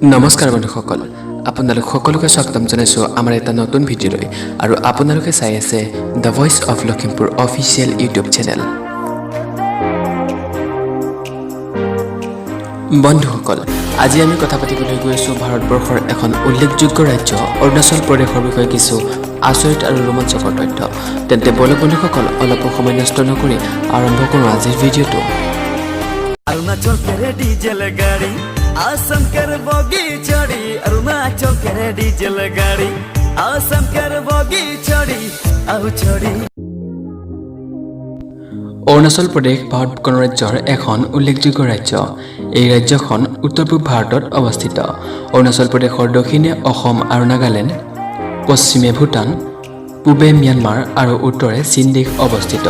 নমস্কাৰ বন্ধুসকল, আপোনালোক সকলোকে স্বাগতম জনাইছোঁ আমাৰ এটা নতুন ভিডিঅ'লৈ আৰু আপোনালোকে চাই আছে the voice of Lakhimpur official YouTube channel. বন্ধুসকল, আজি আমি কথা পাতিবলৈ গৈ আছোঁ ভাৰতবৰ্ষৰ এখন উল্লেখযোগ্য ৰাজ্য অৰুণাচল প্ৰদেশৰ বিষয়ে কিছু আচৰিত আৰু ৰোমাঞ্চকৰ তথ্য। তেন্তে বলক বন্ধুসকল, অলপো সময় নষ্ট নকৰি আৰম্ভ কৰোঁ আজিৰ ভিডিঅ'টো। অৰুণাচল কেৰে ডিজেল গাড়ী, আসাম কেৰ বগি চড়ি। অৰুণাচল কেৰে ডিজেল গাড়ী, আসাম কেৰ বগি চড়ি আহু চড়ি। অৰুণাচল প্ৰদেশ ভাৰত গণৰাজ্যৰ এখন উল্লেখযোগ্য ৰাজ্য। এই ৰাজ্যখন উত্তৰ পূব ভাৰতত অৱস্থিত। অৰুণাচল প্ৰদেশৰ দক্ষিণে অসম আৰু নাগালেণ্ড, পশ্চিমে ভূটান, পূবে ম্যানমাৰ আৰু উত্তৰে চীন দেশ অৱস্থিত।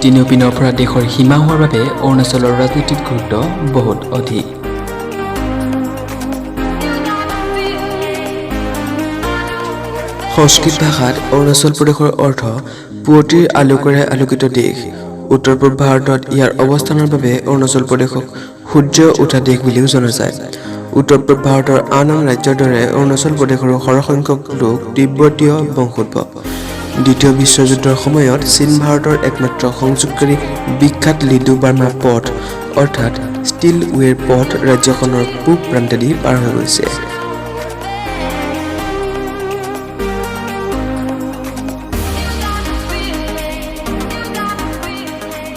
তিনিওপিনৰ পৰা দেশৰ সীমা হোৱাৰ বাবে অৰুণাচলৰ ৰাজনৈতিক গুৰুত্ব বহুত অধিক। সংস্কৃত ভাষাত অৰুণাচল প্ৰদেশৰ অৰ্থ পুৱতিৰ আলোকেৰে আলোকিত দেশ। উত্তৰ পূব ভাৰতত ইয়াৰ অৱস্থানৰ বাবে অৰুণাচল প্ৰদেশক সূৰ্য উঠা দেশ বুলিও জনা যায়। উত্তৰ পূব ভাৰতৰ আন আন ৰাজ্যৰ দৰে অৰুণাচল প্ৰদেশৰো সৰহসংখ্যক লোক তিব্বতীয় বংশোদ্ভৱ। দ্বিতীয় বিশ্বযুদ্ধৰ সময়ত চীন ভাৰতৰ একমাত্ৰ সংযোগকাৰী বিখ্যাত লিডু বাৰ্মা পথ, অৰ্থাৎ ষ্টিল ৱেৰ পথ ৰাজ্যখনৰ পূব প্ৰান্তেদি পাৰ হৈ গৈছে।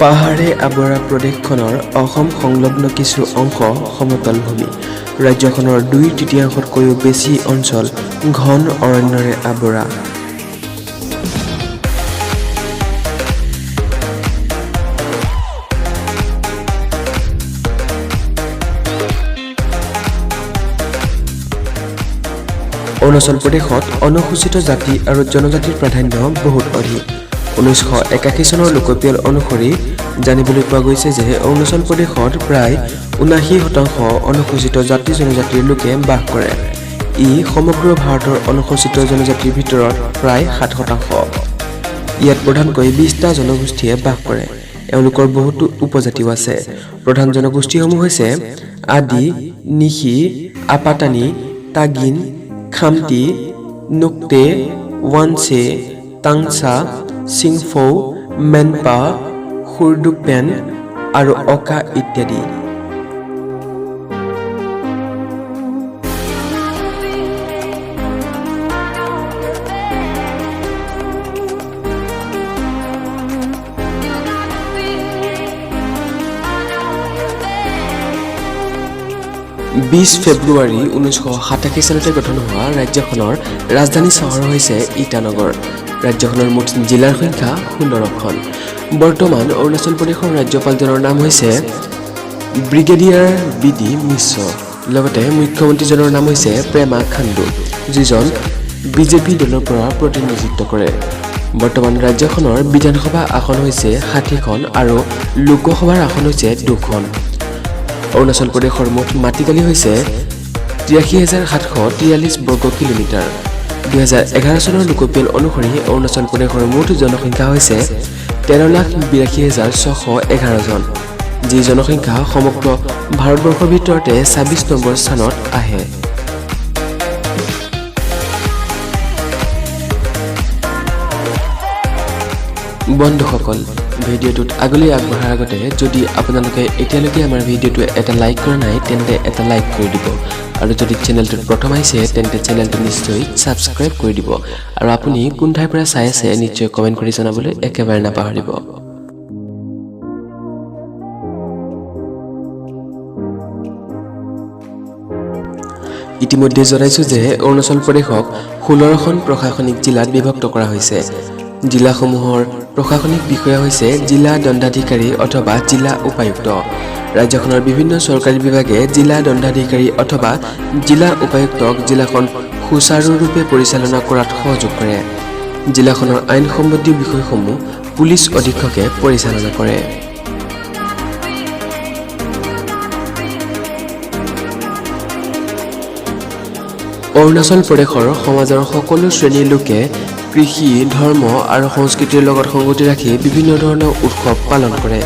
পাহাৰে আৱৰা প্ৰদেশখনৰ অসম সংলগ্ন কিছু অংশ সমতল ভূমি। ৰাজ্যখনৰ দুই তৃতীয়াংশতকৈও বেছি অঞ্চল ঘন অৰণ্যৰে আৱৰা। অৰুণাচল প্ৰদেশত অনুসূচিত জাতি আৰু জনজাতিৰ প্ৰাধান্য বহুত অধিক। 1981 চনৰ লোকপিয়ল অনুসৰি জানিবলৈ পোৱা গৈছে যে অৰুণাচল প্ৰদেশত প্ৰায় 79% অনুসূচিত জাতি জনজাতিৰ লোকে বাস কৰে। ই সমগ্ৰ ভাৰতৰ অনুসূচিত জনজাতিৰ ভিতৰত প্ৰায় 7%। ইয়াত প্ৰধানকৈ 20টা জনগোষ্ঠীয়ে বাস কৰে। এওঁলোকৰ বহুতো উপজাতিও আছে। প্ৰধান জনগোষ্ঠীসমূহ হৈছে আদি, নিশি, আপাতানি, তাগিন, খামতি, নুক্তে, ৱানচে, টাংচা, চিংফৌ, মেনপা, খুৰ্ডুপেন আৰু অকা ইত্যাদি। 20 ফেব্ৰুৱাৰী 1987 চনতে গঠন হোৱা ৰাজ্যখনৰ ৰাজধানী চহৰ হৈছে ইটানগৰ। ৰাজ্যখনৰ মুঠ জিলাৰ সংখ্যা 16খন। বৰ্তমান অৰুণাচল প্ৰদেশৰ ৰাজ্যপালজনৰ নাম হৈছে ব্ৰিগেডিয়াৰ বি ডি মিশ্ৰ। লগতে মুখ্যমন্ত্ৰীজনৰ নাম হৈছে প্ৰেমা খাণ্ডু, যিজন বিজেপি দলৰ পৰা প্ৰতিনিধিত্ব কৰে। বৰ্তমান ৰাজ্যখনৰ বিধানসভা আসন হৈছে 60খন আৰু লোকসভাৰ আসন হৈছে 2খন। অৰুণাচল প্ৰদেশৰ মুঠ মাটিকালি হৈছে 83,743 বৰ্গ কিলোমিটাৰ। 2011 চনৰ লোকপিয়ল অনুসৰি অৰুণাচল প্ৰদেশৰ মুঠ জনসংখ্যা হৈছে 13,82,611 জন, যি জনসংখ্যা সমগ্ৰ ভাৰতবৰ্ষৰ ভিতৰতে 26 নম্বৰ স্থানত আহে। বন্ধুসকল, ভিডিঅ'টোত আগলৈ আগবঢ়াৰ আগতে যদি আপোনালোকে এতিয়ালৈকে আমাৰ ভিডিঅ'টো এটা লাইক কৰা নাই, তেন্তে এটা লাইক কৰি দিব আৰু যদি চেনেলটোত প্ৰথম আহিছে, তেন্তে চেনেলটো নিশ্চয় ছাবস্ক্ৰাইব কৰি দিব আৰু আপুনি কোন ঠাইৰ পৰা চাই আছে নিশ্চয় কমেণ্ট কৰি জনাবলৈ একেবাৰে নাপাহৰিব। ইতিমধ্যে জনাইছোঁ যে অৰুণাচল প্ৰদেশক 16খন প্ৰশাসনিক জিলাত বিভক্ত কৰা হৈছে। জিলাসমূহৰ প্ৰশাসনিক বিষয়া হৈছে জিলা দণ্ডাধিকাৰী অথবা জিলা উপায়ুক্ত। ৰাজ্যখনৰ বিভিন্ন চৰকাৰী বিভাগে জিলা দণ্ডাধিকাৰী অথবা জিলা উপায়ুক্তক জিলাখন সুচাৰুৰূপে পৰিচালনা কৰাত সহযোগ কৰে। জিলাখনৰ আইন সম্বন্ধীয় বিষয়সমূহ পুলিচ অধীক্ষকে পৰিচালনা কৰে। অৰুণাচল প্ৰদেশৰ সমাজৰ সকলো শ্ৰেণীৰ লোকে কৃষি, ধৰ্ম আৰু সংস্কৃতিৰ লগত সংগতি ৰাখি বিভিন্ন ধৰণৰ উৎসৱ পালন কৰে।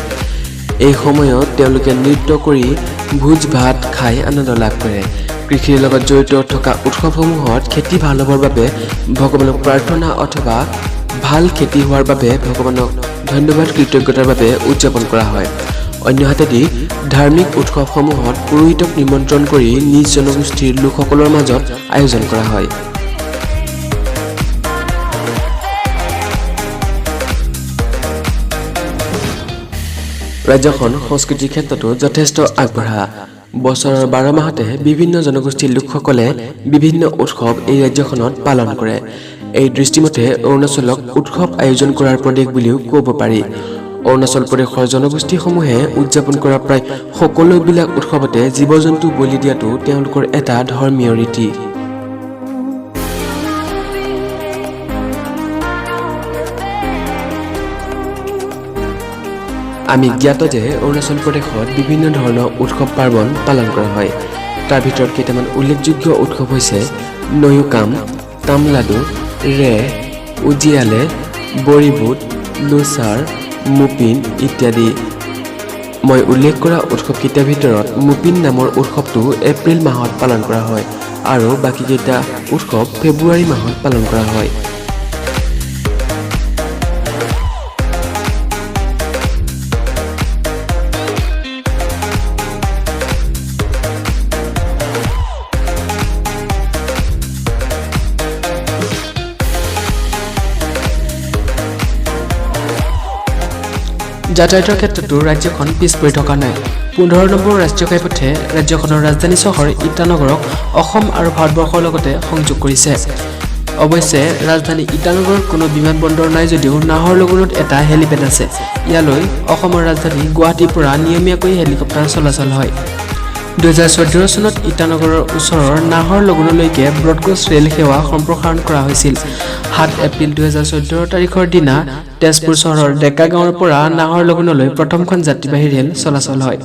এই সময়ত তেওঁলোকে নৃত্য কৰি ভোজ ভাত খাই আনন্দ লাভ কৰে। কৃষিৰ লগত জড়িত থকা উৎসৱসমূহত খেতি ভাল হ'বৰ বাবে ভগৱানক প্ৰাৰ্থনা অথবা ভাল খেতি হোৱাৰ বাবে ভগৱানক ধন্যবাদ কৃতজ্ঞতাৰ বাবে উদযাপন কৰা হয়। অন্যহাতেদি ধাৰ্মিক উৎসৱসমূহত পুৰোহিতক নিমন্ত্ৰণ কৰি নিজ জনগোষ্ঠীৰ লোকসকলৰ মাজত আয়োজন কৰা হয়। ৰাজ্যখন সংস্কৃতিৰ ক্ষেত্ৰতো যথেষ্ট আগবঢ়া। বছৰৰ 12 মাহতে বিভিন্ন জনগোষ্ঠীৰ লোকসকলে বিভিন্ন উৎসৱ এই ৰাজ্যখনত পালন কৰে। এই দৃষ্টিমতে অৰুণাচলক উৎসৱ আয়োজন কৰাৰ প্ৰদেশ বুলিও ক'ব পাৰি। অৰুণাচল প্ৰদেশৰ জনগোষ্ঠীসমূহে উদযাপন কৰা প্ৰায় সকলোবিলাক উৎসৱতে জীৱ জন্তু বলি দিয়াটো তেওঁলোকৰ এটা ধৰ্মীয় ৰীতি। আমি জ্ঞাত যে অৰুণাচল প্ৰদেশত বিভিন্ন ধৰণৰ উৎসৱ পাৰ্বণ পালন কৰা হয়। তাৰ ভিতৰত কেইটামান উল্লেখযোগ্য উৎসৱ হৈছে নয়ুকাম, তামলাডু, ৰে, উজিয়ালে, বৰিবুট, লোচাৰ, মুপিন ইত্যাদি। মই উল্লেখ কৰা উৎসৱকেইটাৰ ভিতৰত মুপিন নামৰ উৎসৱটো এপ্ৰিল মাহত পালন কৰা হয় আৰু বাকীকেইটা উৎসৱ ফেব্ৰুৱাৰী মাহত পালন কৰা হয়। যাতায়াতৰ ক্ষেত্ৰতো ৰাজ্যখন পিছ পৰি থকা নাই। 15 নম্বৰ ৰাষ্ট্ৰীয় ঘাইপথে ৰাজ্যখনৰ ৰাজধানী চহৰ ইটানগৰক অসম আৰু ভাৰতবৰ্ষৰ লগতে সংযোগ কৰিছে। অৱশ্যে ৰাজধানী ইটানগৰত কোনো বিমানবন্দৰ নাই যদিও নাহৰলগুণত এটা হেলিপেড আছে। ইয়ালৈ অসমৰ ৰাজধানী গুৱাহাটীৰ পৰা নিয়মীয়াকৈ হেলিকপ্টাৰ চলাচল হয়। 2014 চনত ইটানগৰৰ ওচৰৰ নাহৰলগুণলৈকে ব্ৰডগজ ৰেল সেৱা সম্প্ৰসাৰণ কৰা হৈছিল। 7 এপ্ৰিল 2014 তাৰিখৰ দিনা তেজপুৰ চহৰৰ ডেকা গাঁৱৰ পৰা নাহৰলগুণলৈ প্ৰথমখন যাত্ৰীবাহী ৰেল চলাচল হয়।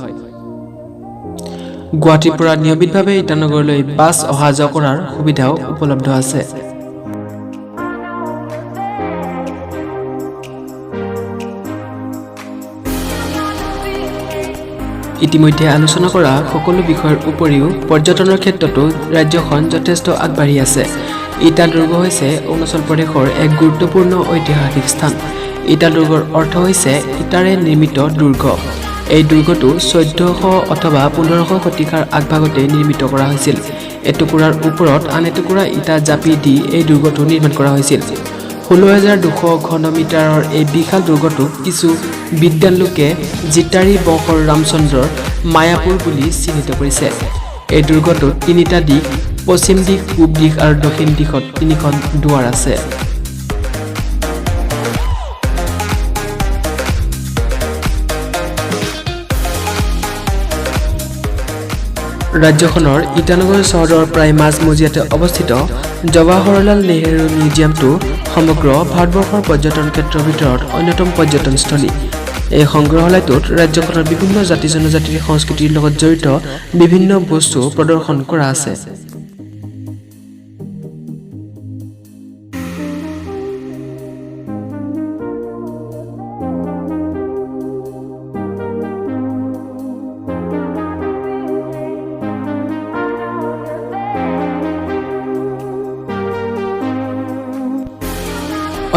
গুৱাহাটীৰ পৰা নিয়মিতভাৱে ইটানগৰলৈ বাছ অহা যোৱা কৰাৰ সুবিধাও উপলব্ধ আছে। ইতিমধ্যে আলোচনা কৰা সকলো বিষয়ৰ উপৰিও পৰ্যটনৰ ক্ষেত্ৰতো ৰাজ্যখন যথেষ্ট আগবাঢ়ি আছে। ইটা দুৰ্গ হৈছে অৰুণাচল প্ৰদেশৰ এক গুৰুত্বপূৰ্ণ ঐতিহাসিক স্থান। ইটা দুৰ্গৰ অৰ্থ হৈছে ইটাৰে নিৰ্মিত দুৰ্গ। এই দুৰ্গটো 1400 অথবা 1500 শতিকাৰ আগভাগতে নিৰ্মিত কৰা হৈছিল। এটুকুৰাৰ ওপৰত আন এটুকুৰা ইটা জাপি দি এই দুৰ্গটো নিৰ্মাণ কৰা হৈছিল। 16,200 ঘনমিটাৰৰ এই বিশাল দুৰ্গটোক কিছু বিদ্বান লোকে জিতাৰী বংশৰ ৰামচন্দ্ৰৰ মায়াপুৰ বুলি চিহ্নিত কৰিছে। এই দুৰ্গটোত তিনিটা দিশ, পশ্চিম দিশ, পূব দিশ আৰু দক্ষিণ দিশত তিনিখন দুৱাৰ আছে। ৰাজ্যখনৰ ইটানগৰ চহৰৰ প্ৰায় মাজমজিয়াতে অৱস্থিত জৱাহৰলাল নেহেৰু মিউজিয়ামটো সমগ্ৰ ভাৰতবৰ্ষৰ পৰ্যটন ক্ষেত্ৰৰ ভিতৰত অন্যতম পৰ্যটনস্থলী। এই সংগ্ৰহালয়টোত ৰাজ্যখনৰ বিভিন্ন জাতি জনজাতিৰ সংস্কৃতিৰ লগত জড়িত বিভিন্ন বস্তু প্ৰদৰ্শন কৰা আছে।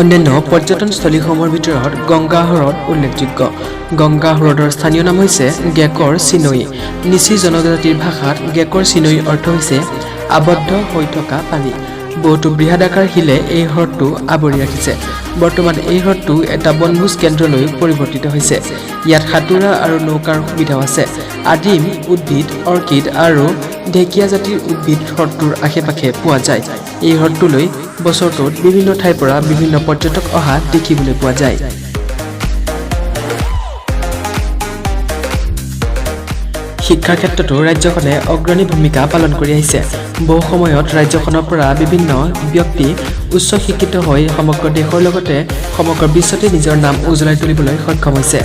অন্যান্য পৰ্যটনস্থলীসমূহৰ ভিতৰত গংগা হ্ৰদ উল্লেখযোগ্য। গংগা হ্ৰদৰ স্থানীয় নাম হৈছে গেকৰ চিনৈ। নিচি জনজাতিৰ ভাষাত গেকৰ চিনৈৰ অৰ্থ হৈছে আবদ্ধ হৈ থকা পানী। বহুতো বৃহদাকাৰ শিলে এই হ্ৰদটো আৱৰি ৰাখিছে। বৰ্তমান এই হ্ৰদটো এটা বনভোজ কেন্দ্ৰলৈ পৰিৱৰ্তিত হৈছে। ইয়াত সাঁতোৰা আৰু নৌকাৰ সুবিধাও আছে। আদিম উদ্ভিদ, অৰ্কিড আৰু ঢেকীয়া জাতিৰ উদ্ভিদ হ্ৰদটোৰ আশে পাশে পোৱা যায়। এই হ্ৰদটোলৈ বছৰটোত বিভিন্ন ঠাইৰ পৰা বিভিন্ন পৰ্যটক অহা দেখিবলৈ পোৱা যায়। শিক্ষাৰ ক্ষেত্ৰতো ৰাজ্যখনে অগ্ৰণী ভূমিকা পালন কৰি আহিছে। বহু সময়ত ৰাজ্যখনৰ পৰা বিভিন্ন ব্যক্তি উচ্চ শিক্ষিত হৈ সমগ্ৰ দেশৰ লগতে সমগ্ৰ বিশ্বতে নিজৰ নাম উজ্বলাই তুলিবলৈ সক্ষম হৈছে।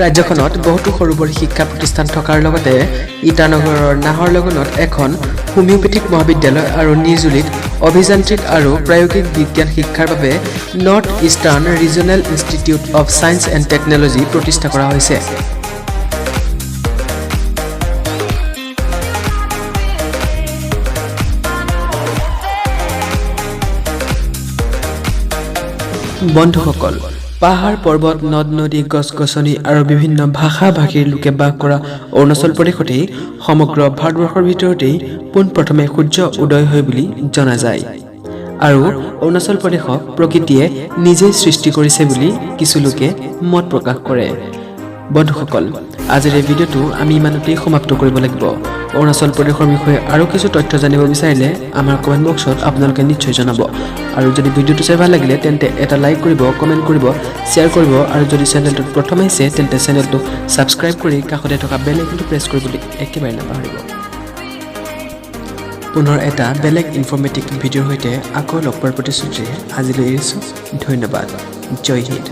ৰাজ্যখনত বহুতো সৰু বৰ শিক্ষা প্ৰতিষ্ঠান থকাৰ লগতে ইটানগৰৰ নাহৰলগুণত এখন হোমিঅ'পেথিক মহাবিদ্যালয় আৰু নিৰজুলিত অভিযান্ত্ৰিক আৰু প্ৰায়োগিক বিজ্ঞান শিক্ষাৰ বাবে North Eastern Regional Institute of Science and Technology প্ৰতিষ্ঠা কৰা হৈছে। বন্ধুসকল, পাহাৰ পৰ্বত, নদ নদী, গছ গছনি আৰু বিভিন্ন ভাষা ভাষীৰ লোকে বাস কৰা অৰুণাচল প্ৰদেশতেই সমগ্ৰ ভাৰতবৰ্ষৰ ভিতৰতেই পোনপ্ৰথমে সূৰ্য উদয় হয় বুলি জনা যায় আৰু অৰুণাচল প্ৰদেশক প্ৰকৃতিয়ে নিজেই সৃষ্টি কৰিছে বুলি কিছু লোকে মত প্ৰকাশ কৰে। বন্ধুসকল, আজিৰ এই ভিডিঅ'টো আমি ইমানতেই সমাপ্ত কৰিব লাগিব। অৰুণাচল প্ৰদেশৰ বিষয়ে আৰু কিছু তথ্য জানিব বিচাৰিলে আমাৰ কমেণ্ট বক্সত আপোনালোকে নিশ্চয় জনাব। আৰু যদি ভিডিঅ'টো চাই ভাল লাগিলে, তেন্তে এটা লাইক কৰিব, কমেণ্ট কৰিব, শ্বেয়াৰ কৰিব আৰু যদি চেনেলটোত প্ৰথম আহিছে, তেন্তে চেনেলটো ছাবস্ক্ৰাইব কৰি কাষতে থকা বেল আইকনটো প্ৰেছ কৰিবলৈ একেবাৰে নাপাহৰিব। পুনৰ এটা বেলেগ ইনফৰ্মেটিভ ভিডিঅ'ৰ সৈতে আকৌ লগ পোৱাৰ প্ৰতিশ্ৰুতিৰে আজিলৈ এৰিছোঁ। ধন্যবাদ। জয় হিন্দ।